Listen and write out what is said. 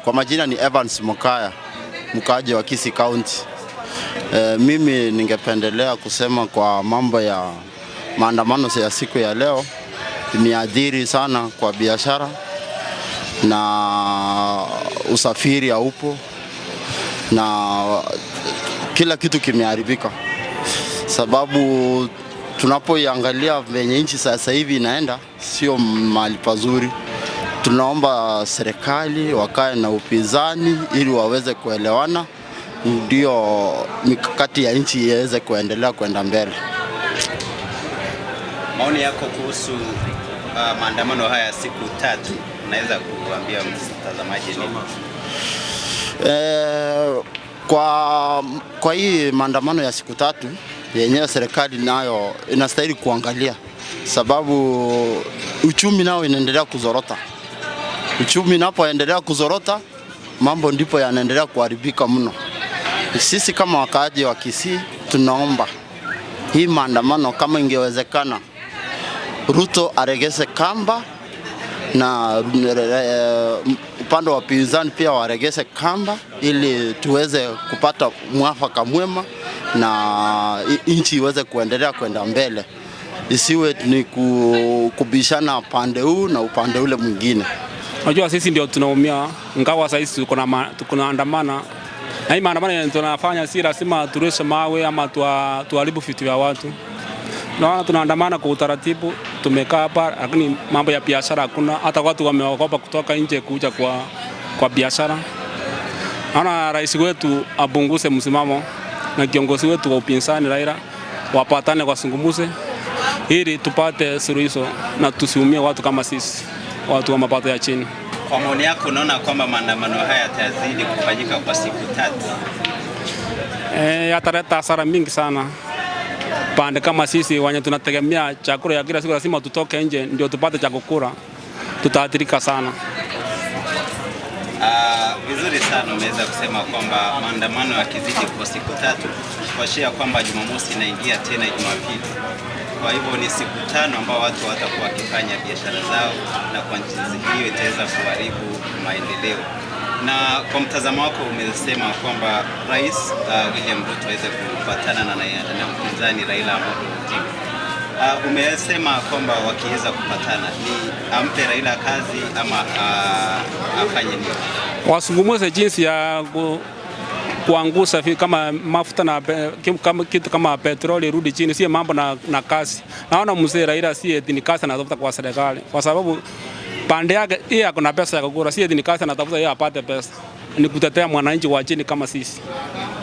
Kwa majina ni Evans Mokaya, mkaaji wa Kisii County. Mimi ningependelea kusema kwa mambo ya maandamano ya siku ya leo imeathiri sana kwa biashara na usafiri haupo na kila kitu kimeharibika, sababu tunapoiangalia venye nchi sasa hivi inaenda sio mahali pazuri. Tunaomba serikali wakae na upinzani ili waweze kuelewana, ndio mikakati ya nchi iweze kuendelea kwenda mbele. Maoni yako kuhusu maandamano haya siku 3, unaweza kuambia mtazamaji nini? Kwa hii maandamano ya siku 3 yenyewe serikali nayo inastahili kuangalia, sababu uchumi nao inaendelea kuzorota. Uchumi unapoendelea kuzorota, mambo ndipo yanaendelea kuharibika mno. Sisi kama wakaaji wa Kisii tunaomba hii maandamano kama ingewezekana, Ruto aregeze kamba na upande wa pinzani pia waregeze kamba ili tuweze kupata mwafaka mwema na nchi iweze kuendelea kwenda mbele, isiwe ni kubishana pande huu na upande ule mwingine. Unajua sisi ndio tunaumia, ingawa sasa hizi tunaandamana. Na hii maandamano yenye tunafanya si lazima turushe mawe ama tuharibu vitu vya watu. Naona tunaandamana kwa utaratibu, tumekaa hapa, lakini mambo ya biashara hakuna. Hata watu wameogopa kutoka nje kuja kwa biashara. Naona rais wetu apunguze msimamo na kiongozi wetu wa upinzani Raila wapatane, wazungumze ili tupate suluhisho na tusiumie watu kama sisi, watu wa mapato ya chini. Kwa maoni yako, unaona kwamba maandamano haya yatazidi kufanyika kwa siku 3? Yataleta hasara mingi sana. Pande kama sisi wenye tunategemea chakula ya kila siku, lazima tutoke nje ndio tupate cha kukula, tutaathirika sana. Vizuri sana umeweza kusema kwamba maandamano yakizidi kwa siku 3, kuashiria kwamba Jumamosi inaingia tena Jumapili. Kwa hivyo ni siku 5 ambao watu watakuwa wakifanya biashara zao, na kwa jinsi hiyo itaweza kuharibu maendeleo. Na kwa mtazamo wako umesema kwamba Rais William Ruto aweze kupatana na mpinzani Raila Amolo Odinga. Umesema kwamba wakiweza kupatana ni ampe Raila kazi ama afanye nini? Wasungumuze jinsi ya kuangusha kama mafuta na kitu kama petroli irudi chini, si mambo na kazi. Naona mzee Raila si eti ni kazi anatafuta kwa serikali, kwa sababu pande yake yeye ako na pesa ya kukula, si eti ni kazi anatafuta yeye apate pesa, ni kutetea mwananchi wa chini kama sisi.